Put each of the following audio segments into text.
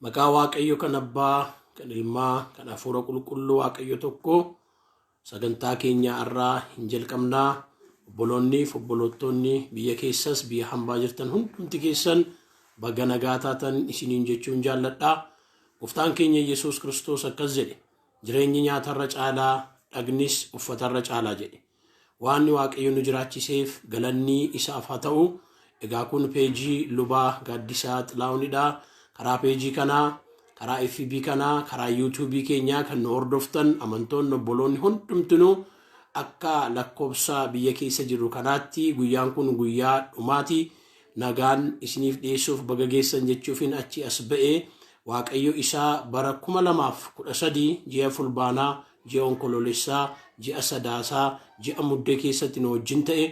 Maqaa Waaqayyo kan Abbaa, kan Ilmaa, kan Hafuura Qulqulluu Waaqayyo tokko sagantaa keenya har'aa hin jalqabnaa. Obboloonni fi obbolottonni biyya keessas biyya hambaa jirtan hundumti keessan baga nagaa taatan isiniin jechuun jaalladha. Gooftaan keenya Yesuus Kiristoos akkas jedhe: jireenyi nyaatarra caalaa, dhagnis uffatarra caalaa jedhe. Waan Waaqayyo nu jiraachiseef galanni isaaf haa ta'u. Egaa kun peejii Lubaa Gaaddisaa Xilaahunidha. Karaa peejii kanaa, karaa FB kanaa, karaa YouTube keenyaa kan nu hordoftan amantoonni obboloonni hundumtinuu akka lakkoofsa biyya keessa jirru kanaatti guyyaan kun guyyaa dhumaati. Nagaan isiniif dhiyeessuuf baga geessan jechuufin achi as ba'e. Waaqayyo isaa bara 2013 ji'a Fulbaanaa, ji'a Onkoloolessaa, ji'a Sadaasaa, ji'a Muddee keessatti nu wajjin ta'e,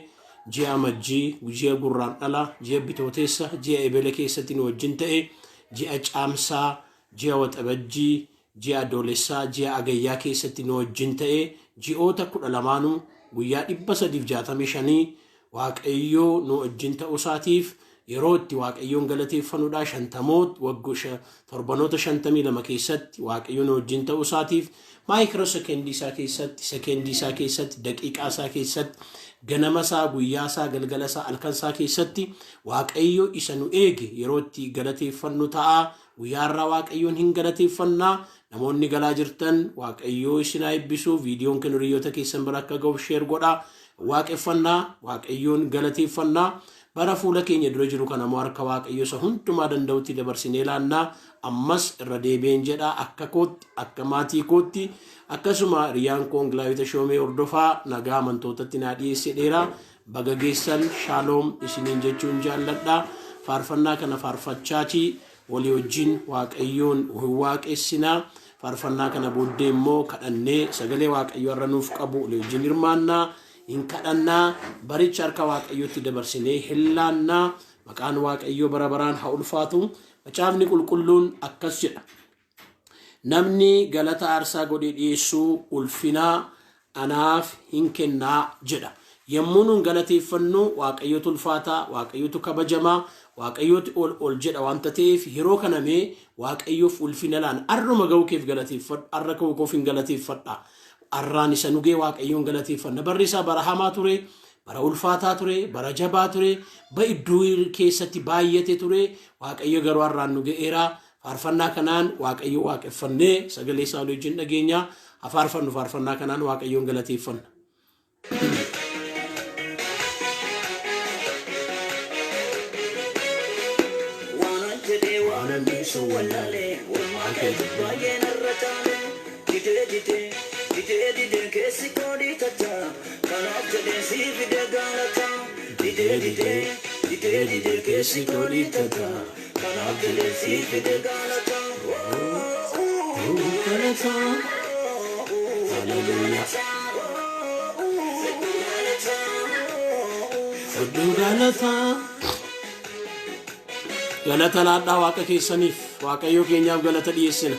ji'a Amajjii, ji'a Gurraandhala, ji'a Bitooteessa, ji'a Ebele keessatti nu wajjin ta'e, ji'a Caamsaa, ji'a Waxabajjii, ji'a Adoolessaa, ji'a Agayyaa keessatti nu wajjin ta'e, ji'oota 12 guyyaa 365 Waaqayyo nu wajjin ta'uu isaatiif yeroo itti Waaqayyoon galateeffanudha. Shantamoot torbanoota 52 keessatti Waaqayyo nu wajjin ta'uu isaatiif maayikiroo sekendii isaa keessatti, sekendii isaa keessatti, daqiiqaa isaa keessatti, ganama isaa, guyyaa isaa, galgala isaa, halkan isaa keessatti Waaqayyo isa nu eege yeroo itti galateeffannu ta'a. Guyyaa har'aa Waaqayyoon hin galateeffannaa. Namoonni galaa jirtan Waaqayyoo isin haa eebbisu. Viidiyoon kun hiriyoota keessan bira akka ga'uuf share godhaa. Waaqeffannaa, Waaqayyoon galateeffannaa. Bara fuula keenya dura jiru kana immoo harka Waaqayyo isa hundumaa danda'utti dabarsinee laannaa. Ammas irra deebi'een jedha, akka kootti, akka maatii kootti, akkasuma hiriyaan koo Wangeelaawii Tashoomee Hordofaa nagaa amantootatti naa dhiyeesse dheera. Baga geessan, shaaloom isiniin jechuun jaalladha. Faarfannaa kana faarfachaati walii wajjin Waaqayyoon hin waaqessinaa. Faarfannaa kana booddee immoo kadhannee sagalee Waaqayyoo har'a nuuf qabu walii wajjin hirmaannaa. Hin kadhannaa, baricha harka Waaqayyootti dabarsinee hin laannaa. Maqaan Waaqayyoo bara baraan haa ulfaatu. Macaafni Qulqulluun akkas jedha: Namni galata aarsaa godhee dhiyeessu ulfina anaaf hin kennaa jedha. Yommuu nun galateeffannu Waaqayyotu ulfaata, Waaqayyotu kabajama, Waaqayyotu ol ol jedha wanta ta'eef yeroo kana mee Waaqayyoof ulfina laana. Arruma ga'uu keef galateeffadhu, arra ka'uu koof hin galateeffadha. Arraan isa nu ga'e Waaqayyoon galateeffanna. Barri isaa bara hamaa ture, bara ulfaataa ture, bara jabaa ture, ba iddoo keessatti baay'ate ture. Waaqayyo garuu har'aan nu ga'eera. Faarfannaa kanaan Waaqayyo waaqeffannee sagalee isaa walii wajjin dhageenya. Haa faarfannu, faarfannaa kanaan Waaqayyoon galateeffanna. Waanan jedhee waanan dhiisu wallaalee, oolmaan keetu baay'ee narra caale. Didee didee didee didee keessi koo dhiitachaa, kanaaf jedhee sii fidee gaalata. Didee didee didee didee keessi koo dhiitachaa, kanaaf jedhee sii fidee gaalata. Galata. Haleluuyaa. Fudhu galata. Galata laadhaa Waaqa keessaniif, Waaqayyo keenyaaf galata dhiyeessina.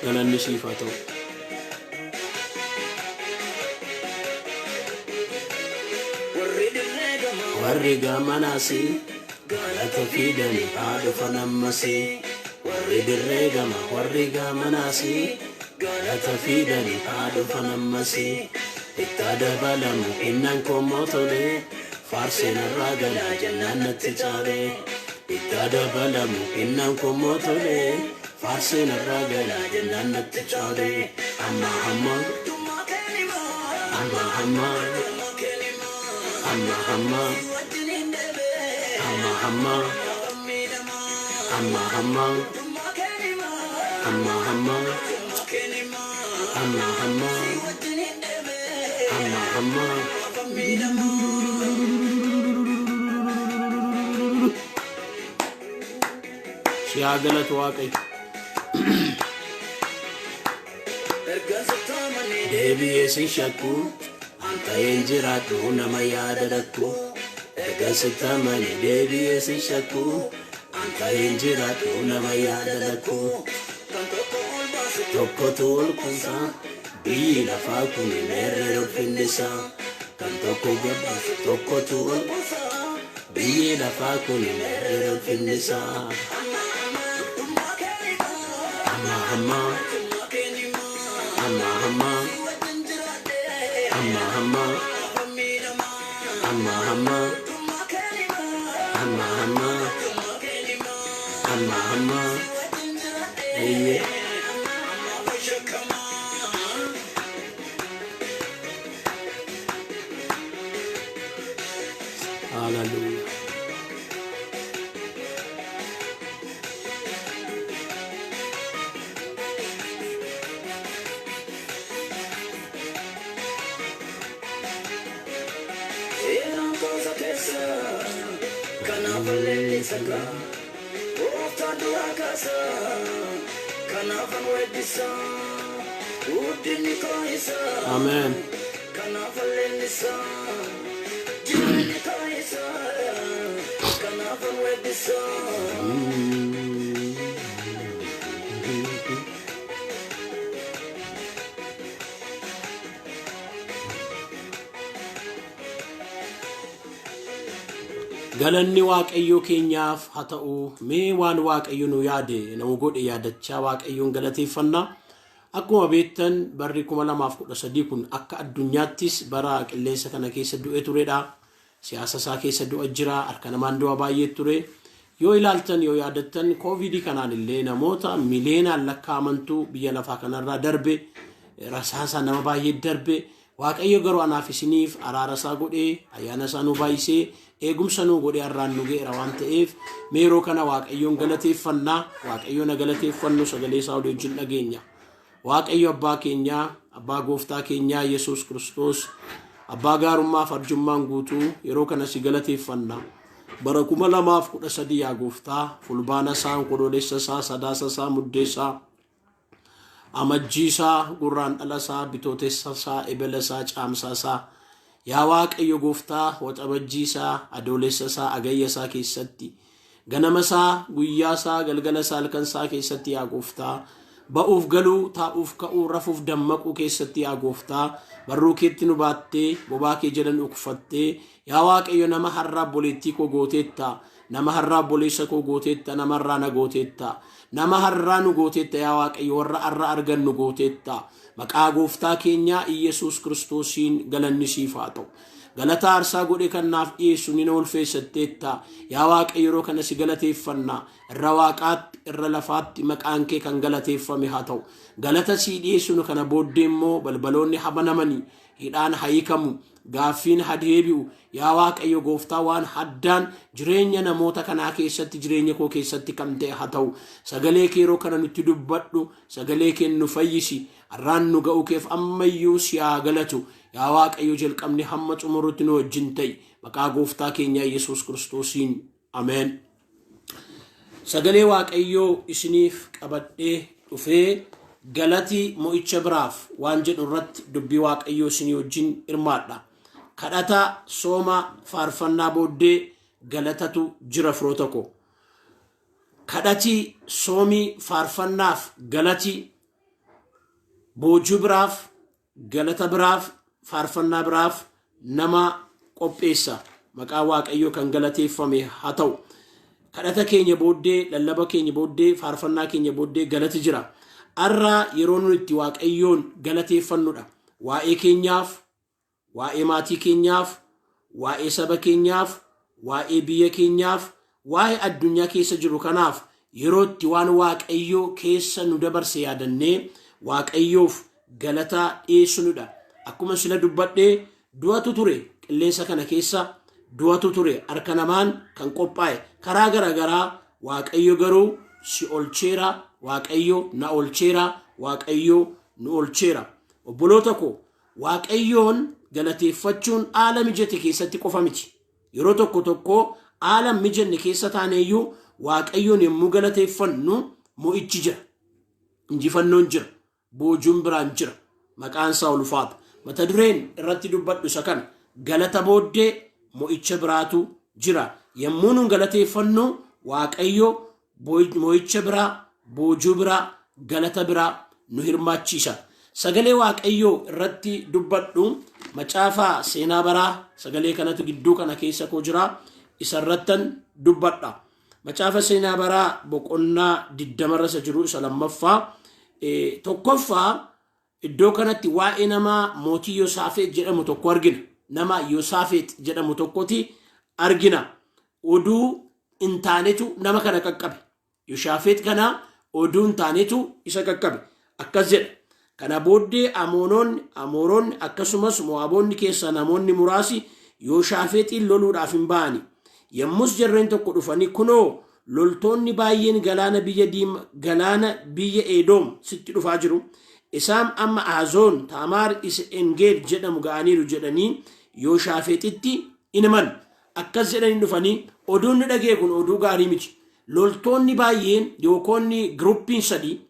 Galanni siif haa ta'u. Warri dirree gamaa, Warri gamanaas galata fidanii haa dhufan ammas. Warri dirree gama, warri gamanaas galata fidanii haa dhufan ammas. Itti dabalamu innan koommoo tole, faarseen irraa galaa jennaan natti caale. Itti dabalamu innan koommoo tole, faarseen irraa galaa jennaan natti caale. Amma amma amma amma amma amma amma amma amma amma amma amma amma amma amma amma. Si haa galatu Waaqayyo. Ergaan sottoomanii Deebi'ee sin shakku, an ta'een jiraadhu nama yaada dhakku. Erga sitti amane deebi'ee sin shakku, an ta'een jiraadhu nama yaada dhakku. Kan tokko ol baasu Tokkotu ol kuusa, biyyi lafaa kun meerree ulfinni isaa. Kan tokko gabaasu tokkotu ol kuusa, Biyyi lafaa kun yeroo finnisaa. Amma amma amma amma amma amma amma amma amma amma amma amma eeyyee. Hallelujah. Yeroon koosa keessa kanaaf leellisa, gooftaan duraa kaasa kanaafan weeddisa, guddinni koo isa. Amen. Kanaaf leellisa, jireenyi koo isa, kanaafan weeddisa. Galanni Waaqayyoo keenyaaf haa ta'u. Mee waan Waaqayyo nu yaade nu godhe yaadachaa Waaqayyoon galateeffannaa. Akkuma beektan, barri 2013 kun akka addunyaattis bara qilleensa kana keessa du'e turedha. Siyaasa isaa keessa du'a jira, harka namaan du'a baay'ee ture. Yoo ilaaltan, yoo yaadattan, koovidii kanaan illee namoota miliyoonaan lakkaa'amantu biyya lafaa kanarraa darbe, rasaasa nama baay'ee darbe. Waaqayyo garuu anaaf isiniif araara isaa godhee, ayyaana isaa nu baay'isee, eegumsa nu godhee har'aan nu ga'eera waan ta'eef, mee yeroo kana Waaqayyoon galateeffannaa. Waaqayyoon na galateeffannu, sagalee isaa olii wajjin dhageenya. Waaqayyo abbaa keenyaa, abbaa gooftaa keenyaa Yesuus Kiristoos, abbaa gaarummaaf arjummaan guutuu, yeroo kana si galateeffanna. Bara 2013, yaa gooftaa, fulbaana isaa, onkoloolessa isaa, sadaasa isaa, muddee isaa, amajjii isaa, gurraan dhala isaa, bitootessa isaa, ebela isaa, caamsaa isaa, yaa Waaqayyo gooftaa, waxabajjii isaa, adoolessa isaa, agayya isaa keessatti, ganama isaa, guyyaa isaa, galgala isaa, halkan isaa keessatti, yaa gooftaa, ba'uuf galuu, taa'uuf ka'uu, rafuuf dammaquu keessatti, yaa gooftaa, barruu keetti nu baattee, bobaa kee jala nu uffattee, yaa Waaqayyo, nama har'aa obboleettii koo gooteetta, nama har'aa obboleessa koo gooteetta, nama har'aa na gooteetta, nama har'aa nu gooteetta. Yaa Waaqayyo, warra har'a argannu gooteetta. Maqaa gooftaa keenyaa Iyyasuus Kiristoosiin galanni siif haa ta'u. Galata aarsaa godhe kan naaf dhiyeessu ni na ulfeessatteetta. Yaa Waaqayyo, yeroo kana si galateeffanna. Irra waaqaatti, irra lafaatti maqaan kee kan galateeffame haa ta'u. Galata sii dhiyeessinu kana booddee immoo balbaloonni habanamanii, hidhaan hiikamu, gaaffiin haa deebi'u. Yaa Waaqayyo gooftaa, waan haddaan jireenya namoota kanaa keessatti, jireenya koo keessatti kan ta'e haa ta'u. Sagalee kee yeroo kana nutti dubbadhu, sagalee kee nu fayyisi. Har'aan nu ga'uu keef ammayyuu si haa galatu. Yaa Waaqayyo, jalqabni hamma xumurutti nu wajjin ta'i. Maqaa gooftaa keenyaa Yesuus Kiristoosiin, ameen. Sagalee Waaqayyoo isiniif qabadhee dhufee galati mo'icha biraaf waan jedhu irratti dubbii Waaqayyoo isinii wajjin hirmaadha. Kadhata, sooma, faarfannaa booddee galatatu jira, firoota koo. Kadhati, soomii, faarfannaaf galati boojuu biraaf, galata biraaf, faarfannaa biraaf nama qopheessa. Maqaa Waaqayyoo kan galateeffame haa ta'u. Kadhata keenya booddee, lallaba keenya booddee, faarfannaa keenya booddee galati jira. Har'a yeroo nuti itti Waaqayyoon galateeffannudha. Waa'ee keenyaaf, waa'ee maatii keenyaaf, waa'ee saba keenyaaf, waa'ee biyya keenyaaf, waa'ee addunyaa keessa jiru kanaaf yeroo itti waan Waaqayyoo keessa nu dabarse yaadannee Waaqayyoof galata dhiyeessinudha. Akkuma sila dubbadhee, du'atu ture qilleensa kana keessa, du'atu ture harka namaan kan qophaa'e karaa garaagaraa. Waaqayyo garuu si olcheera, Waaqayyo na olcheera, Waaqayyo nu olcheera. Obboloota koo, Waaqayyoon galateeffachuun haala mijate keessatti qofa miti. Yeroo tokko tokko haala mijanne keessa taaneeyyuu Waaqayyoon yommuu galateeffannu mo'ichi jira. Injifannoon jira. Boojuun biraan jira. Maqaan isaa ulfaata. Mata dureen irratti dubbadhu isa kana. Galata booddee mo'icha biraatu jira. Yommuu nun galateeffannu Waaqayyo mo'icha biraa, boojuu biraa, galata biraa nu hirmaachiisa. Sagalee Waaqayyoo irratti dubbadhu macaafa seenaa baraa, sagalee kanatu gidduu kana keessa koo jira. Isarrattan dubbadha. Macaafa Seenaa Baraa boqonnaa 20 irra isa jiru isa lammaffaa. Tokkoffaa, iddoo kanatti waa'ee nama mootii Yosaafeet jedhamu tokko argina. Nama Yosaafeet jedhamu tokkoti argina. Oduu hin taanetu nama kana qaqqabe. Yoshaafeet kana oduu hin taanetu isa qaqqabe. Akkas jedha. Kana booddee Amoonoonni, Amooronni akkasumas Mo'aaboonni keessaa namoonni muraasi Yoshaafeexiin loluudhaaf hin ba'ani. Yommus jarreen tokko dhufanii, kunoo, loltoonni baay'een galaana biyya diima, galaana biyya Edoom sitti dhufaa jiru. Isaan amma Azoon Taamaar isa Engeed jedhamu ga'aniiru jedhanii Yoshaafeexitti in himan. Akkas jedhanii dhufanii, oduun nu dhagee kun oduu gaarii miti. Loltoonni baay'een yookoonni giruppiin sadii,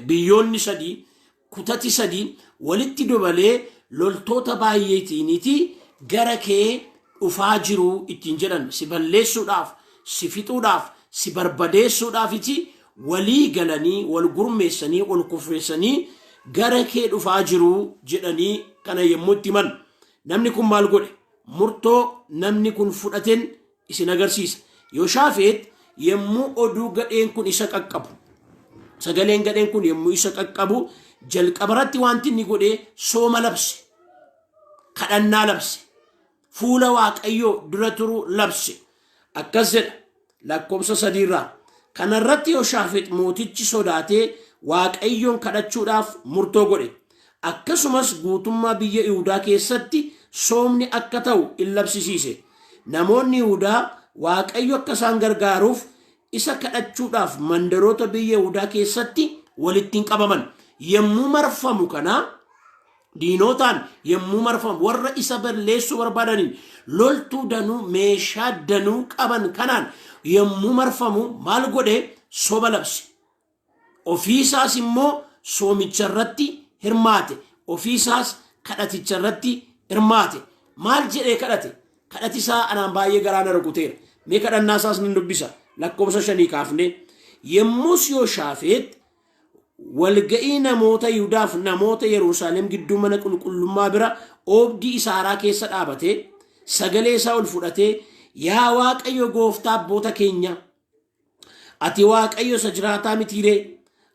biyyoonni sadii, kutati sadii walitti dabalee loltoota baay'eetiiniti gara kee dhufaa jiru ittiin jedhan. Si balleessuudhaaf, si fixuudhaaf, si barbadeessuudhaafiti walii galanii, wal gurmeessanii, wal kufreessanii gara kee dhufaa jiru jedhanii kana yommuu itti himan, namni kun maal godhe? Murtoo namni kun fudhateen isin agarsiisa. Yoshaafeet yommuu oduu gadheen kun isa qaqqabu, sagaleen gadheen kun yommuu isa qaqqabu, jalqabarratti wanti inni godhe sooma labse, kadhannaa labse, fuula Waaqayyoo dura turu labse. Akkas jedha lakkoofsa sadiirraa. Kanarratti Yoshaafeet mootichi sodaatee Waaqayyoon kadhachuudhaaf murtoo godhe. Akkasumas guutummaa biyya Yihudaa keessatti soomni akka ta'u in labsisiise. Namoonni Yihudaa Waaqayyo akka isaan gargaaruuf isa kadhachuudhaaf mandaroota biyya Yihudaa keessatti walitti hin qabaman. Yommuu marfamu kana, diinotaan yommuu marfamu, warra isa balleessuu barbaadaniin, loltuu danuu meeshaa danuu qaban kanaan yommuu marfamu maal godhe? Soba labse. Ofiisaas immoo soomicha irratti hirmaate. Ofiisaas kadhaticha irratti hirmaate. Maal jedhee kadhate? Kadhati isaa anaan baay'ee garaa na rukuteera. Mee kadhannaa isaas nan dubbisa. Lakkoofsa shanii kaafne. Yommus Yoshaafeet walga'ii namoota Yihudaaf namoota Yerusaalem gidduu mana qulqullummaa bira oobdii isaaraa keessa dhaabatee, sagalee isaa ol fudhatee, "Yaa Waaqayyo gooftaa abboota keenya, ati Waaqayyo isa jiraataa mitiiree?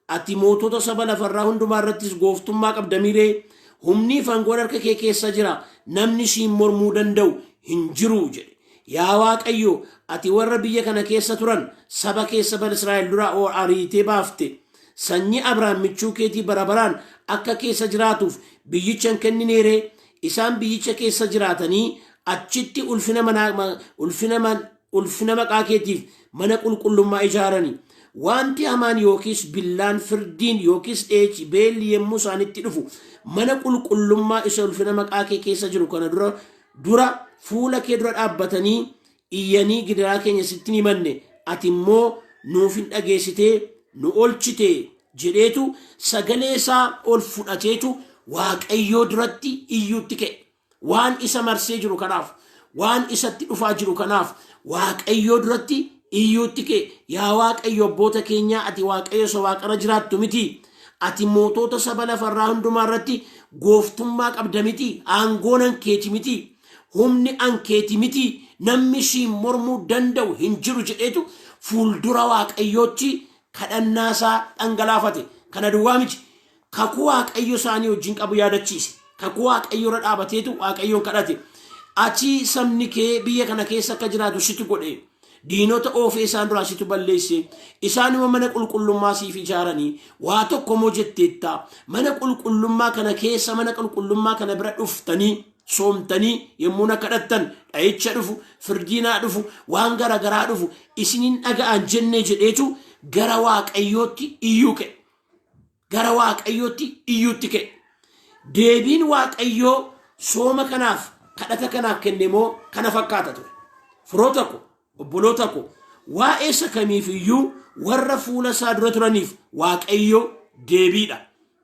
Ati mootota saba lafarraa hundumaa irrattis gooftummaa qabda miiree? Humni fi aangoon harka kee keessa jira, namni siin mormuu danda'u hin jiru" jedhe. "Yaa Waaqayyo, ati warra biyya kana keessa turan saba kee saba Israa'el dura ariitee baafte. Sanyii Abrahaam michuu keetii bara baraan akka keessa jiraatuuf biyyicha hin kennineeree? Isaan biyyicha keessa jiraatanii achitti ulfina manaa ulfina ulfina maqaa keetiif mana qulqullummaa ijaarani. Wanti hamaan yookiis billaan, firdiin yookiis dheechi, beelli yommuu isaanitti dhufu, mana qulqullummaa isa ulfina maqaa kee keessa jiru kana dura fuula kee dura dhaabbatanii iyyanii gidiraa keenya sitti hin himanne, ati immoo nuuf hin dhageessitee nu olchite" jedheetu sagalee isaa ol fudhateetu Waaqayyoo duratti iyyuutti ka'e. Waan isa marsee jiru kanaaf, waan isatti dhufaa jiru kanaaf Waaqayyoo duratti iyyuutti ka'e. "Yaa Waaqayyo abboota keenyaa, ati Waaqayyo isa waaqarra jiraattu miti? Ati mootota saba lafarraa hundumaa irratti gooftummaa qabda miti? Aangoon hankeeti miti? Humni hankeeti miti? Namni siin mormuu danda'u hin jiru" jedheetu fuuldura Waaqayyootti kadhannaa isaa dhangalaafate. Kana duwwaa miti. Kakuu Waaqayyo isaanii wajjin qabu yaadachiise. Kakuu Waaqayyo irra dhaabateetu Waaqayyoon kadhate. "Ati sabni kee biyya kana keessa akka jiraatu situ godhe. Diinota oofee isaan duraa situ balleesse. Isaanuma mana qulqullummaa siif ijaaranii waa tokko moo jetteetta. Mana qulqullummaa kana keessa, mana qulqullummaa kana bira dhuftanii soomtanii yommuu na kadhattan, dha'icha dhufu, firdiinaa dhufu, waan gara garaa dhufu isinin dhaga'an jennee" jedheetu gara Waaqayyootti iyyuu ka'e. Gara Waaqayyootti iyyuutti ka'e. Deebiin Waaqayyoo sooma kanaaf, kadhata kanaaf kenne immoo kana fakkaata ture. Firoota ko, obboloota ko, waa'ee isa kamiif iyyuu warra fuula isaa dura turaniif Waaqayyo deebiidha.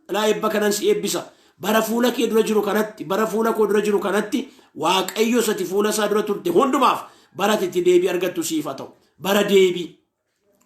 Alaa eebba kanan si eebbisa. Bara fuula kee dura jiru kanatti, bara fuula koo dura jiru kanatti, Waaqayyo isati fuula isaa dura turte hundumaaf bara ati itti deebii argattu siif haa ta'u. Bara deebii.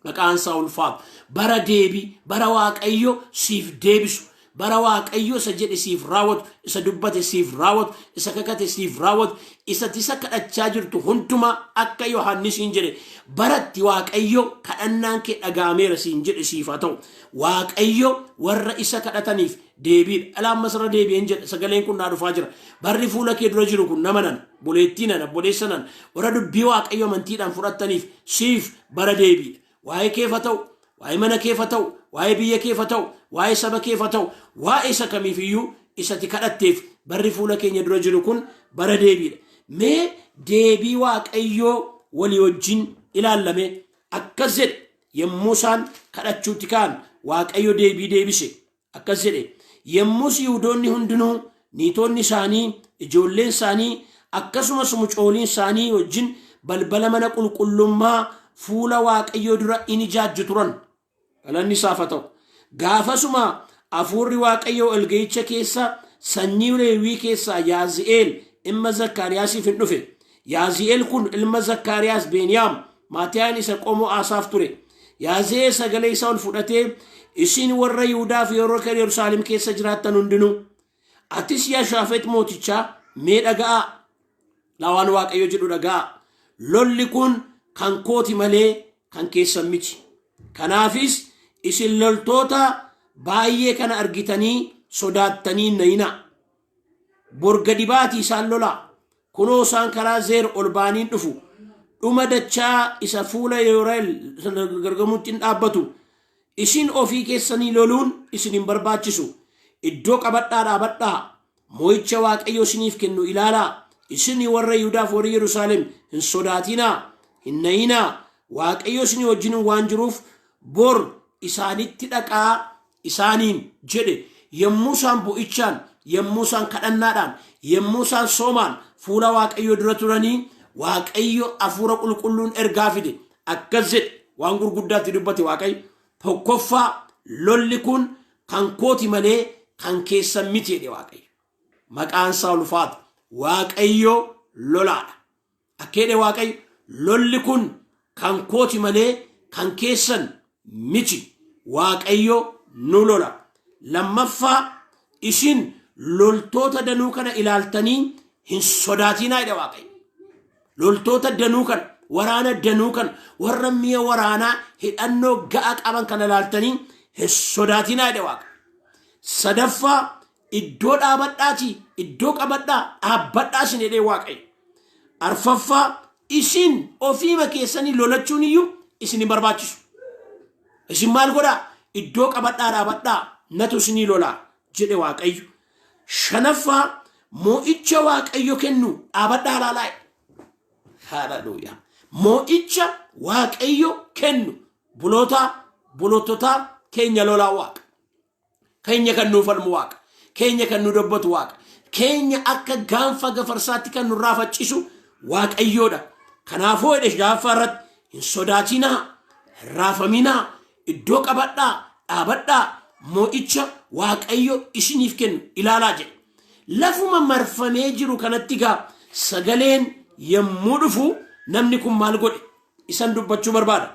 Maqaan isaa ulfaatu. Bara deebii, bara Waaqayyo siif deebisu. Bara Waaqayyo isa jedhe siif raawwatu, isa dubbate siif raawwatu, isa kakate siif raawwatu, isa tisa kadhachaa jirtu hundumaa akka Yohannisiin jedhe baratti Waaqayyo kadhannaan kee dhaga'ameera siin jedhe siif haa ta'u. Waaqayyo warra isa kadhataniif deebiidha. Dhala ammas irra deebi'een jedha sagaleen kun naa dhufaa jira. Barri fuula kee dura jiru kun nama nan, boleettii nan, obboleessa nan, warra dubbii Waaqayyo amantiidhaan fudhattaniif siif bara deebiidha. Waa'ee keef haa ta'u, waa'ee mana keef haa ta'u, waa'ee biyya keef haa ta'u, waa'ee saba keef haa ta'u, waa'ee isa kamiif iyyuu isati kadhatteef barri fuula keenya dura jiru kun bara deebiidha. Mee deebii Waaqayyoo walii wajjin ilaallame akkas jedhe yommuu isaan kadhachuutti ka'an Waaqayyo deebii deebise akkas jedhe yommus Yihudoonni hundinuu niitonni isaanii ijoolleen isaanii akkasumas mucooliin isaanii wajjin balbala mana qulqullummaa fuula Waaqayyoo dura in ijaajju turan. Galanni isaaf haa ta'u. Gaafasuma hafuurri Waaqayyoo walga'icha keessa sanyii Leewwii keessaa Yaazi'eel ilma Zakkaariyaasiif hin dhufe. Yaazi'eel kun ilma Zakkaariyaas Beeniyaam Maatiyaan isa qomoo Aasaaf ture. Yaazi'eel sagalee isaa ol fudhatee isin warra Yihudaa fi warra Yerusaalem keessa jiraattan hundinuu atis yaa Shaafeet mootichaa mee dhaga'aa. Laa waan Waaqayyo jedhu dhaga'aa. Lolli kun kan kooti malee kan keessan miti. Kanaafis isin loltoota baay'ee kana argitanii sodaattanii hin na'inaa. Bor gadi baatii isaan lolaa. Kunoo isaan karaa Zeer ol ba'anii dhufu. Dhuma dachaa isa fuula Yooreel gargamuutti hin dhaabbatu. Isin ofii keessanii loluun isin hin barbaachisu. Iddoo qabadhaa dhaabadhaa. Mo'icha Waaqayyo isiniif kennu ilaalaa. Isin warra Yihudaaf warra Yerusaalem hin sodaatinaa, hin na'inaa. Waaqayyo isinii wajjin waan jiruuf bor isaanitti dhaqaa isaaniin jedhe. Yommuu isaan bo'ichaan, yommuu isaan kadhannaadhaan, yommuu isaan soomaan fuula Waaqayyoo dura turanii Waaqayyo hafuura qulqulluun ergaa fide. Akkas jedhe waan gurguddaatti dubbate Waaqayyo. Tokkoffaa lolli kun kan kooti malee kan keessan miti jedhe Waaqayyo. Maqaan isaa ulfaatu. Waaqayyo lolaadha. Akka jedhe Waaqayyo lolli kun kan kooti malee kan keessan miti. Waaqayyo nu lola. Lammaffaa isin loltoota danuu kana ilaaltanii hin sodaatinaa jedhe Waaqayyo. Loltoota danuu kana, waraana danuu kana, warra mi'a waraanaa hidhannoo ga'a qaban kana ilaaltanii hin sodaatinaa jedhe Waaqa. Sadaffaa iddoo dhaabadhaatii, iddoo qabadhaa, dhaabbadhaa isin jedhee Waaqayyo. Arfaffaa isin ofiima keessanii lolachuun iyyuu isin hin barbaachisu. Isin maal godhaa? Iddoo qabadhaa dhaabadhaa, natu isinii lolaa jedhe Waaqayyo. Shanaffaa mo'icha Waaqayyo kennu dhaabadhaa ilaalaa. Haleluuyaa. Mo'icha Waaqayyo kennu bulootaa buloototaa keenya lolaa Waaqa. Keenya kan nuu falmu Waaqa. Keenya kan nu dubbatu Waaqa. Keenya akka gaanfa gafarsaatti kan nurraa faccisu Waaqayyoodha. Kanaafuu jedhe ja'affaa irratti hin sodaatinaa, hin raafaminaa, iddoo qabadhaa, dhaabadhaa, mo'icha Waaqayyo isiniif kennu ilaalaa jedhe. Lafuma marfamee jiru kanatti gaa sagaleen yommuu dhufu namni kun maal godhe? Isan dubbachuu barbaada.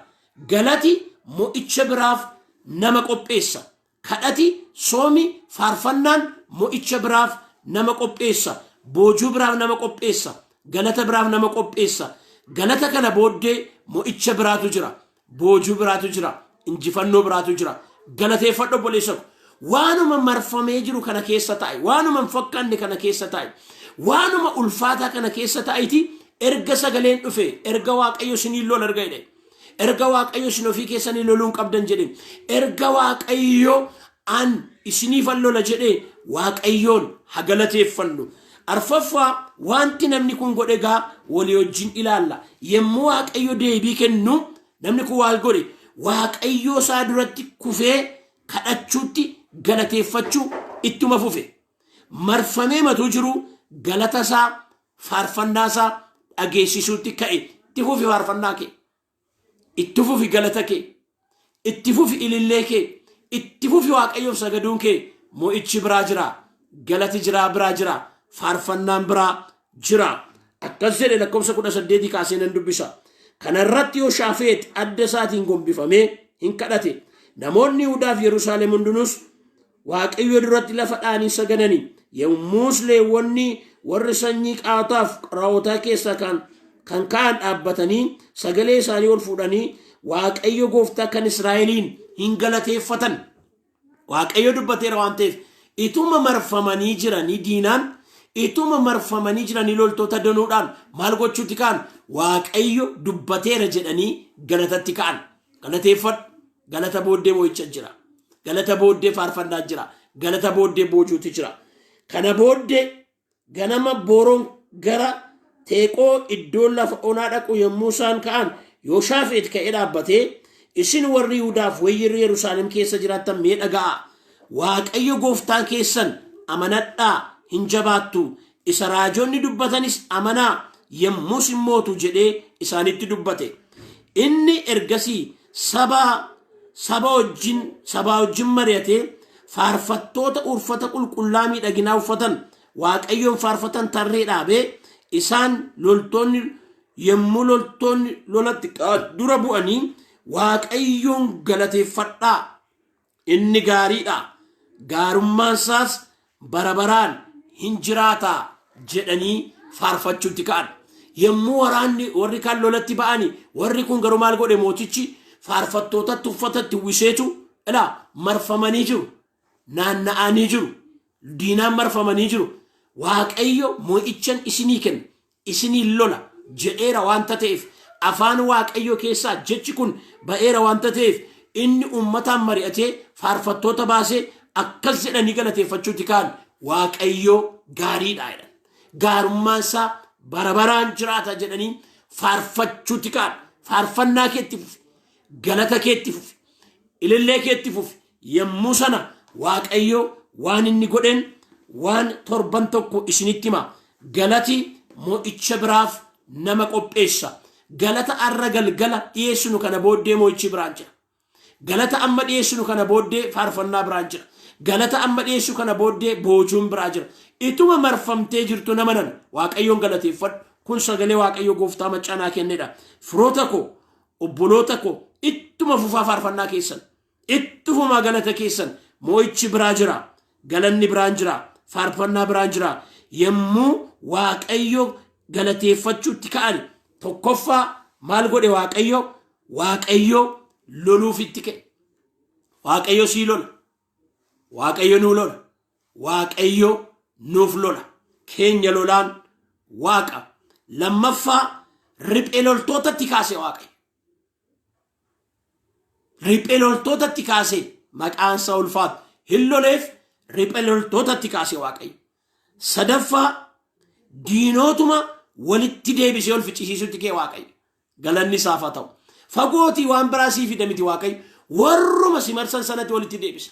Galati mo'icha biraaf nama qopheessa. Kadhati, soomi, faarfannaan mo'icha biraaf nama qopheessa. Boojuu biraaf nama qopheessa. Galata biraaf nama qopheessa. Galata kana booddee mo'icha biraatu jira. Boojuu biraatu jira. Injifannoo biraatu jira. Galateeffadhu obboleessa ko. Waanuma marfamee jiru kana keessa taa'e, waanuma hin fakkaanne kana keessa taa'e, waanuma ulfaataa kana keessa taa'eeti erga sagaleen dhufe, erga Waaqayyo isiniin lola erga jedhe. Erga Waaqayyo isin ofii keessanii loluu hin qabdan jedhe. Erga Waaqayyo an isiniifan lola jedhe Waaqayyoon haa galateeffannu. Arfaffaa wanti namni kun godhe egaa walii wajjin ilaalla. Yommuu Waaqayyo deebii kennu namni kun waal godhe Waaqayyoo isaa duratti kufee kadhachuutti galateeffachuu ittuma fufe. Marfamee matuu jiru galata isaa faarfannaa isaa dhageessisuutti ka'e. Itti fufi faarfannaa kee. Itti fufi galata kee. Itti fufi ilillee kee. Itti fufi Waaqayyoof sagaduun kee. Mo'ichi biraa jira. Galati jiraa biraa jira. Faarfannaan biraa jira. Akkas jedhe lakkoofsa 18 kaasee nan dubbisa. Kana irratti Yoshaafeet adda isaatiin gombifamee hin kadhate. Namoonni Yihudaa fi Yerusaalem hundinuus Waaqayyo duratti lafa dha'anii sagadani. Yommus Leewwonni warri sanyii Qaataaf Qorahotaa keessaa kan ka'an dhaabbatanii sagalee isaanii ol fuudhanii Waaqayyo gooftaa kan Israa'eliin hin galateeffatan. Waaqayyo dubbateera waan ta'eef, ituma marfamanii jiranii diinaan, ituma marfamanii jiranii loltoota danuudhaan maal gochuutti ka'an? Waaqayyo dubbateera jedhanii galatatti ka'an. Galateeffadhu. Galata booddee mo'icha jira. Galata booddee faarfannaa jira. Galata booddee boojuutu jira. Kana booddee ganama booroon gara Teeqoo iddoo lafa onaa dhaqu yommuu isaan ka'an, Yooshaafeet ka'ee dhaabbatee, Isin warri Yihudaaf warri Yerusaalem keessa jiraattan mee dhaga'aa! Waaqayyo gooftaan keessan amanadhaa, hin jabaattu, isa raajonni dubbatanis amanaa, yommus hin mootu jedhee isaanitti dubbate. Inni ergasii saba wajjin mari'atee faarfattoota uffata qulqullaa miidhaginaa uffatan Waaqayyoon faarfatan tarree dhaabee, isaan loltoonni yommuu loltoonni lolatti dura bu'anii, "Waaqayyoon galateeffadhaa, inni gaariidha, gaarummaan isaas bara baraan hin jiraata" jedhanii faarfachuutti ka'an. Yommuu waraanni warri kaan lolatti ba'ani, warri kun garuu maal godhe mootichi? Faarfattootatti uffatatti uwwiseetu, ilaa, marfamanii jiru, naanna'anii jiru, diinaan marfamanii jiru. Waaqayyo mo'ichan isinii kenna, isinii lola jedheera waanta ta'eef, afaan Waaqayyo keessaa jechi kun ba'eera waanta ta'eef, inni uummataan mari'atee faarfattoota baasee akkas jedhanii galateeffachuutti ka'an: "Waaqayyo gaariidha" jedhan. "Gaarummaan isaa bara baraan jiraata" jedhanii faarfachuutti ka'an. Faarfannaa keetti fufi, galata keetti fufi, ilillee keetti fufi. Yommuu sana Waaqayyo waan inni godheen waan torban tokko isinitti hima. Galati mo'icha biraaf nama qopheessa. Galata arra galgala dhiyeessinu kana booddee mo'ichi biraan jira. Galata amma dhiyeessinu kana booddee faarfannaa biraan jira. Galata amma dhiyeessu kana booddee boojuun biraa jira. Ituma marfamtee jirtu, nama nan, Waaqayyoon galateeffadhu. Kun sagalee Waaqayyo gooftaa maccaanaa kennedha. Firoota koo, obboloota koo, ittuma fufaa faarfannaa keessan, itti fumaa galata keessan. Mo'ichi biraa jira, galanni biraan jira, faarfannaa biraan jira. Yommuu Waaqayyo galateeffachuutti ka'an, tokkoffaa maal godhe Waaqayyo? Waaqayyo loluuf itti ka'e. Waaqayyo sii lola. Waaqayyo nuu lola. Waaqayyo nuuf lola. Keenya lolaan Waaqa. Lammaffaa, riphee loltootatti kaase Waaqayyo. Riphee loltootatti kaase, maqaan isaa ulfaatu. Hin loleef, riphee loltootatti kaase Waaqayyo. Sadaffaa, diinootuma walitti deebisee ol ficcisiisutti kee Waaqayyo. Galanni isaaf haa ta'u. Fagootii waan biraa sii fida miti Waaqayyo. Warruma si marsan sanatti walitti deebisa.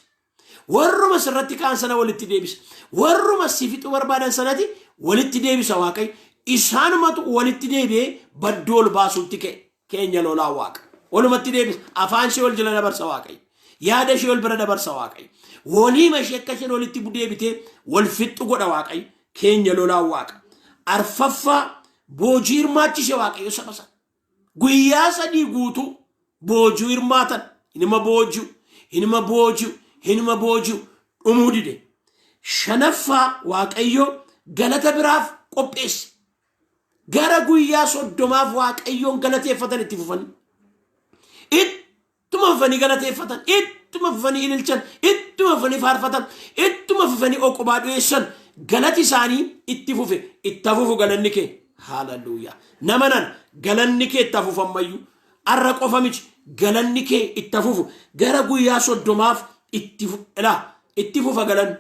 Warruma sirratti ka'an sana walitti deebisa. Warruma si fixuu barbaadan sanatti walitti deebisa Waaqayyo. Isaanumatu walitti deebi'ee badduu ol baasuutti ka'e. Keenya lolaa Waaqa. Walumatti deebisa. Afaan ishee ol jala dabarsa Waaqayyo. Yaada ishee ol bira dabarsa Waaqayyo. Waliima ishee akka isheen walitti deebitee wal fixxu godha Waaqayyo. Keenya lolaa Waaqa. Arfaffaa, boojii hirmaachise Waaqayyo saba sana. Guyyaa 3 guutuu boojuu hirmaatan. Hinuma boojuu, hinuma boojuu, hinuma boojuu, dhumuu dide. Shanaffaa, Waaqayyo galata biraaf qopheesse. Gara guyyaa 30f Waaqayyoon galateeffatan itti fufanii. Ittuma fufanii galateeffatan, ittuma fufanii ililchan, ittuma fufanii faarfatan, ittuma fufanii oqobaa dhiyeessan. Galati isaanii itti fufe. Itti hafufu galanni kee. Haaleluyyaa. Nama nan, galanni kee itti hafufu ammayyuu. Arra qofa miti, galanni kee itti hafufu. Gara guyyaa 30f itti fufa galanni.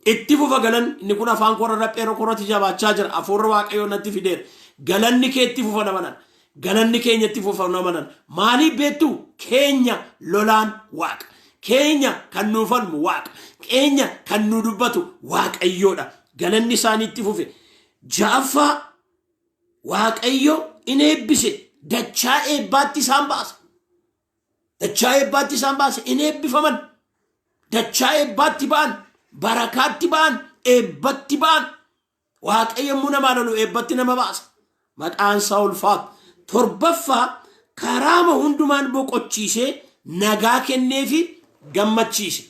Itti fufa galan. Inni kun afaan korra laphee korratti jabaachaa jira. Hafuurri Waaqayyoo natti fideera. Galanni kee itti fufa, nama nan. Galanni keenya itti fufa, nama nan. Maaliif beektu? Keenya lolaan Waaqa. Keenya kan nuu falmu Waaqa. Keenya kan nu dubbatu Waaqayyoodha. Galanni isaanii itti fufe. Ja'affaa, Waaqayyo in eebbise. Dachaa eebbaatti isaan baasa. Dachaa eebbaatti isaan baase. In eebbifaman. Dachaa eebbaatti ba'an, barakaatti ba'an, eebbatti ba'an. Waaqayyo yommuu namaa lolu eebbatti nama baasa. Maqaan isaa ulfaatu. Torbaffaa, karaama hundumaan boqochiisee nagaa kenneefi gammachiise.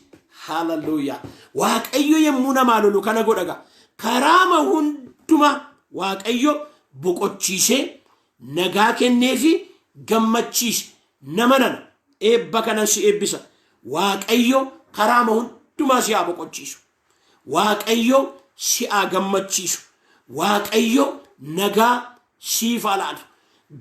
Hallelujah. Waaqayyo yommuu namaa lolu kana godha gaa. Karaama hundumaa Waaqayyo boqochiisee nagaa kenneefi gammachiise. Nama nana eebba kanan si eebbisa. Waaqayyo karaama hundumaa si haa boqochiisu. Waaqayyo si haa gammachiisu. Waaqayyo nagaa siif haa laatu.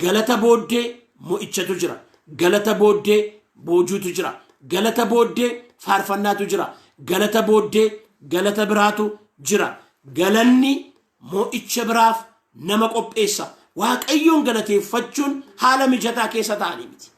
Galata booddee mo'ichatu jira. Galata booddee boojuutu jira. Galata booddee faarfannaatu jira. Galata booddee galata biraatu jira. Galanni mo'icha biraaf nama qopheessa. Waaqayyoon galateeffachuun haala mijataa keessa ta'anii miti.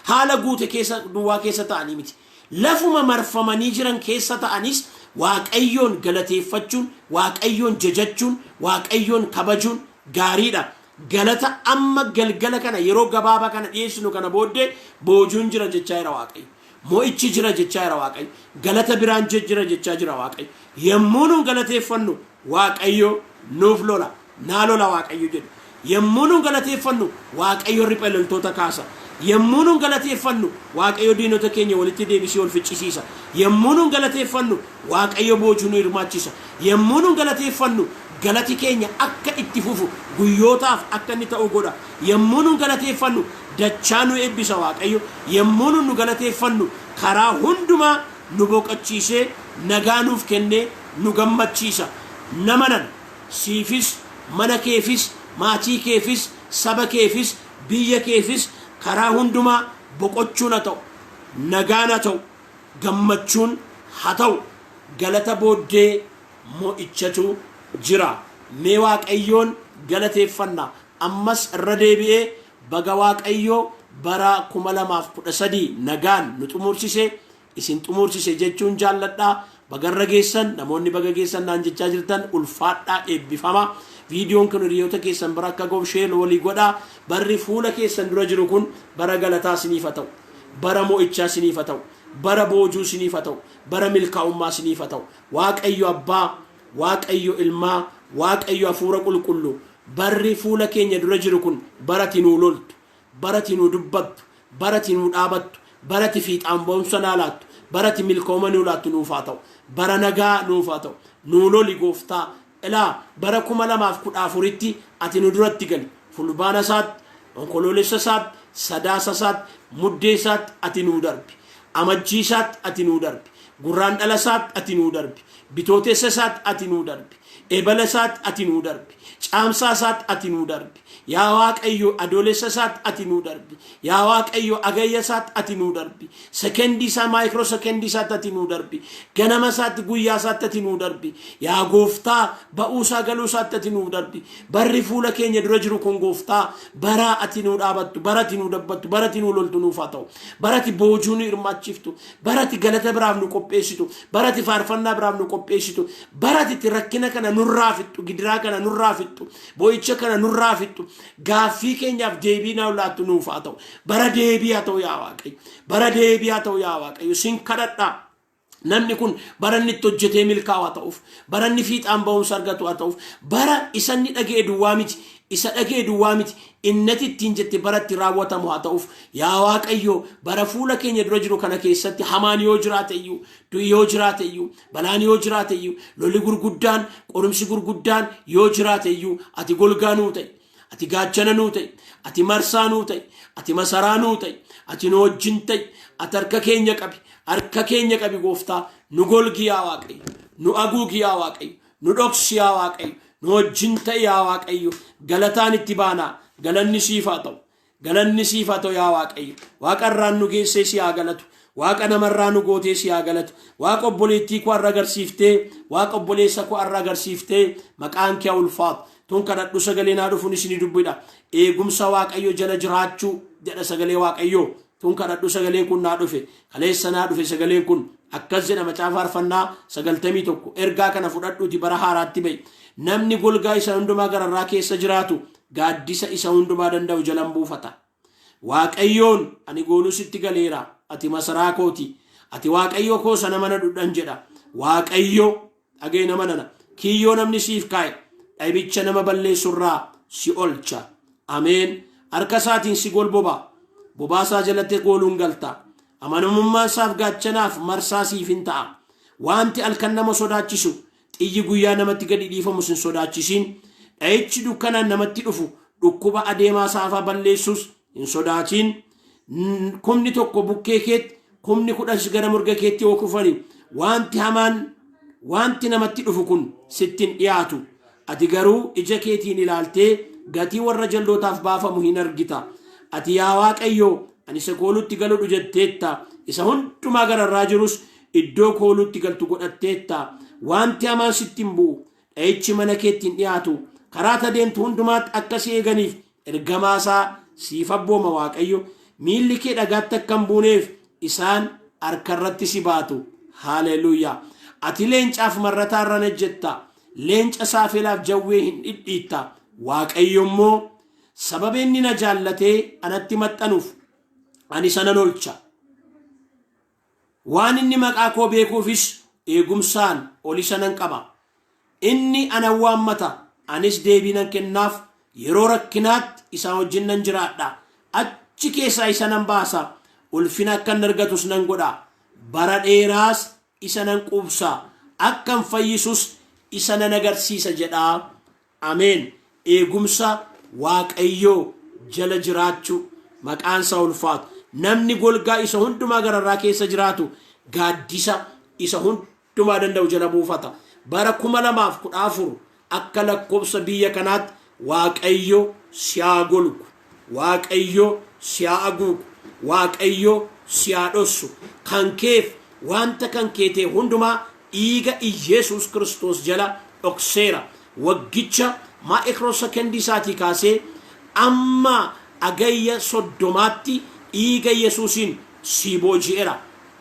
Haala guute keessa duwwaa keessa ta'anii miti. Lafuma marfamanii jiran keessa ta'anis Waaqayyoon galateeffachuun, Waaqayyoon jajachuun, Waaqayyoon kabajuun gaariidha. Galata amma galgala kana yeroo gabaabaa kana dhiyeessinu kana booddee boojuun jira jechaa jira Waaqayyo. Mo'ichi jira jechaa jira Waaqayyo. Galata biraan jira jechaa jira Waaqayyo. Yommuu nuun galateeffannu Waaqayyo nuuf lola. Naa lola Waaqayyo jedhu. Yommuu nuun galateeffannu Waaqayyo riphe loltoota kaasa. Yommuu nuun galateeffannu Waaqayyo diinota keenya walitti deebisee ol ficcisiisa. Yommuu nuun galateeffannu Waaqayyo boojuu nu hirmaachisa. Yommuu nuun galateeffannu galati keenya akka itti fufu guyyootaaf akka inni ta'u godha. Yommuu nuun galateeffannu dachaa nu eebbisa Waaqayyo. Yommuu nuun nu galateeffannu karaa hundumaa nu boqochiisee nagaa nuuf kennee nu gammachiisa. Nama nan siifis, mana keefis, maatii keefis, saba keefis, biyya keefis karaa hundumaa boqochuun haa ta'u, nagaan haa ta'u, gammachuun haa ta'u. Galata booddee mo'ichatu jira. Mee Waaqayyoon galateeffanna. Ammas irra deebi'ee baga Waaqayyo bara 2013 nagaan nu xumursise, isin xumursise jechuun jaalladha. Bagarra geessan namoonni baga geessan naan jechaa jirtan ulfaadhaa, eebbifama. Viidiyoon kun hiriyoota keessan bira akka ga'u share walii godhaa. Barri fuula keessan dura jiru kun bara galataa isiniif haa ta'u. Bara mo'ichaa isiniif haa ta'u. Bara boojuu isiniif haa ta'u. Bara milkaa'ummaa isiniif haa ta'u. Waaqayyo Abbaa, Waaqayyo Ilmaa, Waaqayyo Hafuura Qulqulluu barri fuula keenya dura jiru kun bara ati nuu loltu, bara ati nuu dubbattu, bara ati nuu dhaabattu, bara ati fiixaan ba'umsa naa laattu, bara ati milkooma nuu laattu nuuf haa ta'u. Bara nagaa nuuf haa ta'u. Nuu loli gooftaa. Ilaa bara 2014tti ati nu duratti gali. Fulbaana isaatti, Onkoloolessa isaatti, Sadaasa isaatti, Muddee isaatti ati nuu darbi. Amajjii isaatti ati nuu darbi. Gurraandhala isaatti ati nuu darbi. Bitootessa isaatti ati nuu darbi. Ebala isaatti ati nuu darbi. Caamsaa isaatti ati nuu darbi. Yaa Waaqayyo Adoolessa isaatti ati nuu darbi. Yaa Waaqayyo Agayya isaatti ati nuu darbi. Sekendii isaa maayikiroo sekendii isaatti ati nuu darbi. Ganama isaatti guyyaa isaatti ati nuu darbi. Yaa gooftaa ba'uu isaa galuu isaatti ati nuu darbi. Barri fuula keenya dura jiru kun gooftaa bara ati nuu dhaabattu, bara ati nuu dabbattu, bara ati nuu loltu nuuf haa ta'u. Bara ati boojuu nu hirmaachiftu, bara ati galata biraaf nu qopheessitu, bara ati faarfannaa biraaf nu qopheessitu, bara ati itti rakkina kana nurraa fixxu, gidiraa kana nurraa fixxu, boo'icha kana nurraa fixxu, gaaffii keenyaaf deebii naa laattu nuuf haa ta'u. Bara deebii haa ta'u yaa Waaqayyo. Bara deebii haa ta'u yaa Waaqayyo. Sin kadhadhaa. Namni kun bara inni itti hojjetee milkaa'u haa ta'uuf, bara inni fiixaan ba'umsa argatu haa ta'uuf, bara isa inni dhaga'e duwwaa miti, isa dhaga'e duwwaa miti, innati ittiin jette bara itti raawwatamu haa ta'uuf. Yaa Waaqayyo, bara fuula keenya dura jiru kana keessatti hamaan yoo jiraate iyyuu, du'i yoo jiraate iyyuu, balaan yoo jiraate iyyuu, lolli gurguddaan, qorumsi gurguddaan yoo jiraate iyyuu, ati golgaa nuu ta'i. Ati gaachana nuu ta'i. Ati marsaa nuu ta'i. Ati masaraa nuu ta'i. Ati nu wajjin ta'i. Ati harka keenya qabi. Harka keenya qabi gooftaa. Nu golgi yaa Waaqayyo. Nu haguugi yaa Waaqayyo. Nu dhoksi yaa Waaqayyo. Nu wajjin ta'i yaa Waaqayyo. Galataan itti baanaa. Galanni siif haa ta'u. Galanni siif haa ta'u yaa Waaqayyo. Waaqa irraan nu geessee si haa galatu. Waaqa namarraa nu gootee si haa galatu. Waaqa obboleettii koo har'a agarsiiftee, Waaqa obboleessa koo har'a agarsiiftee maqaan kee haa ulfaatu. Tun kadhadhu sagalee naa dhufuun isinii dubbidha. Eegumsa Waaqayyo jala jiraachuu jedha sagalee Waaqayyoo. Tun kadhadhu sagaleen kun naa dhufe. Kaleessa naa dhufe sagaleen kun. Akkas jedha macaafa faarfannaa 91. Ergaa kana fudhadhuuti bara haaraatti ba'i. Namni golgaa isa hundumaa gararraa keessa jiraatu gaaddisa isa hundumaa danda'u jalan buufata. Waaqayyoon ani gooluu sitti galeera. Ati masaraa kooti. Ati Waaqayyo koo sana mana dhudhan jedha. Waaqayyo dhagee nama nana. Kiyyoo namni siif kaa'e dhabicha nama balleessurraa si olcha. Ameen. Harka isaatiin si golboba. Bobaasaa jalatti gooluun galta. Amanamummaan isaaf gaachanaaf marsaa siif hin ta'a. Wanti halkan nama sodaachisu, xiyyi guyyaa namatti gadi dhiifamus hin sodaachisiin. Dha'ichi dukkanaan namatti dhufu, dhukkuba adeemaa saafaa balleessus hin sodaatiin. Kumni tokko bukkee keetti, kumni kudhanis gara mirga keetti yoo kufani, wanti hamaan wanti namatti dhufu kun sitti hin dhiyaatu. Ati garuu ija keetiin ilaaltee gatii warra jallootaaf baafamu hin argita. Ati yaa Waaqayyo, ani isa koolutti galudhu jetteetta. Isa hundumaa gararraa jirus iddoo koolutti galtu godhatteetta. Wanti hamaan sitti hin bu'u. Dha'ichi mana keetti hin dhiyaatu. Karaa adeemtu hundumaatti akka si eeganiif ergamaa isaa siif abbooma Waaqayyo. Miilli kee dhagaatti akka hin buuneef isaan harkarratti si baatu. Haleluuyaa. Ati leencaaf marrataa irra ejjetta. Leenca saafelaaf jawwee hin dhidhiitta. Waaqayyo immoo sababa inni na jaallatee anatti maxxanuuf ani isa nan oolcha. Waan inni maqaa koo beekuufis eegumsaan ol isa nan qaba. Inni ana waammata, anis deebii nan kennaaf, yeroo rakkinaatti isaa wajjin nan jiraadha. Achi keessaa isa nan baasa, ulfina akka inni argatus nan godha. Bara dheeraas isa nan quubsa, akkan fayyisus isa nan agarsiisa jedha. Ameen. Eegumsa Waaqayyoo jala jiraachuu maqaan isaa ulfaatu. Namni golgaa isa hundumaa gararraa keessa jiraatu gaaddisa isa hundumaa danda'u jala buufata. Bara 2014 akka lakkoofsa biyya kanaatti Waaqayyo si haa golgu. Waaqayyo si haa haguugu. Waaqayyo si haa dhossu. Kan keef wanta kan kee ta'e hundumaa dhiiga Iyesuus Kiristoos jala dhokseera. Waggicha microsecondii isaatii kaasee amma Agayya 30tti dhiiga Yesuusiin si booji'eera.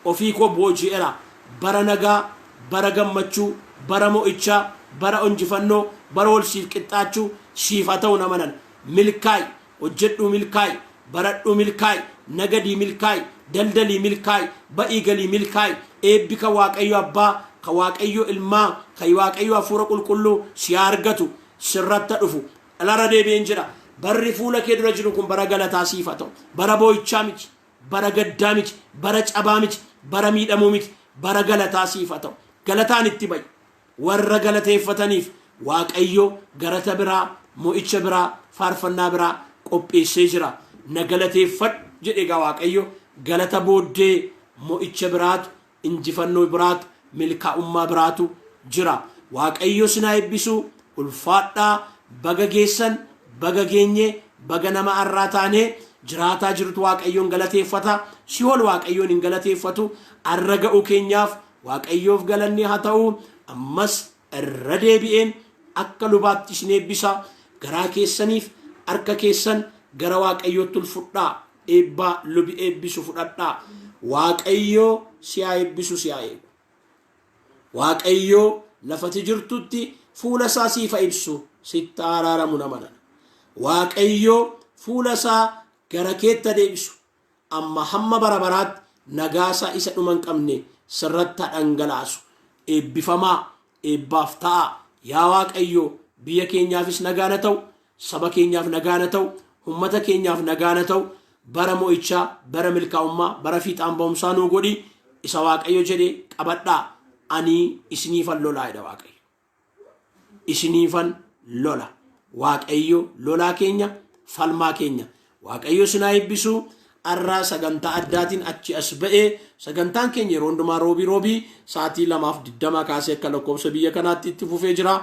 Ofii koo booji'eera. Bara nagaa, bara gammachuu, bara mo'ichaa, bara injifannoo, bara wal siif qixxaachuu siif haa ta'u nama nana. Milkaa'i, hojjedhuu milkaa'i, baradhuu milkaa'i, nagadii milkaa'i, daldalii milkaa'i, ba'ii galii milkaa'i, eebbi kan Waaqayyo Abbaa, kan Waaqayyo Ilmaa, kan Waaqayyo Hafuura Qulqulluu si haa argatu, sirratti haa dhufu. Dhalara deebi'een jira. Barri fuula kee dura jiru kun bara galataa siif haa ta'u. Bara boo'ichaa miti, bara gaddaa miti, bara cabaa miti, bara miidhamuu miti, bara galataa siif haa ta'u. Galataan itti ba'i. Warra galateeffataniif Waaqayyo galata biraa, mo'icha biraa, faarfannaa biraa qopheessee jira. Na galateeffadhu jedhe egaa Waaqayyo. Galata booddee mo'icha biraatu, injifannoo biraatu, milkaa'ummaa biraatu jira. Waaqayyo isin haa eebbisu. Ulfaadhaa, baga geessan, baga geenye, baga nama har'aa taanee jiraataa jirutu Waaqayyoon galateeffata. Si'ool Waaqayyoon hin galateeffatu. Har'a ga'uu keenyaaf Waaqayyoof galanni haa ta'u. Ammas irra deebi'een akka lubaatti isin eebbisa. Garaa keessaniif harka keessan gara Waaqayyootti ol fudhaa. Eebbaa lubi eebbisu fudhadhaa. Waaqayyo si haa eebbisu, si haa eegu. Waaqayyo lafati jirtutti fuula isaa siif haa ibsu, sitti haa araaramu nama nana. Waaqayyo fuula isaa gara keetti haa deebisu. Amma hamma bara baraatti nagaa isaa isa dhuma hin qabne sirratti haa dhangalaasu. Eebbifamaa, eebbaaf ta'aa. Yaa Waaqayyo, biyya keenyaafis nagaan haa ta'u, saba keenyaaf nagaan haa ta'u, uummata keenyaaf nagaan haa ta'u. Bara mo'ichaa, bara milkaa'ummaa, bara fiixaan ba'umsaa nuu godhi. Isa Waaqayyo jedhe qabadhaa. Ani isiniifan lolaa jedha Waaqayyo. Isiniifan lola. Waaqayyo lolaa keenya, falmaa keenya. Waaqayyo isin haa eebbisu. Har'a sagantaa addaatiin achi as ba'ee, sagantaan keenya yeroo hundumaa roobii roobii sa'aatii 2:20 kaasee akka lakkoofsa biyya kanaatti itti fufee jira.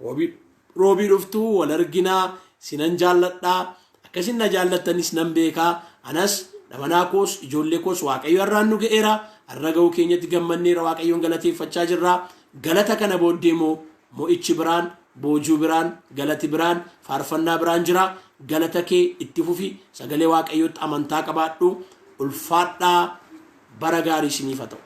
Roobii roobii dhuftu wal arginaa. Sinan jaalladhaa. Akkasin na jaallattanis nan beekaa. Anas dhamanaa koos ijoollee koos Waaqayyo har'aan nu ga'eera. Har'a ga'uu keenyatti gammanneera, Waaqayyoon galateeffachaa jirra. Galata kana booddee immoo mo'ichi biraan, boojuu biraan, galati biraan, faarfannaa biraan jira. Galata kee itti fufi, sagalee Waaqayyootti amantaa qabaadhu. Ulfaadhaa, bara gaarii isiniif haa ta'u.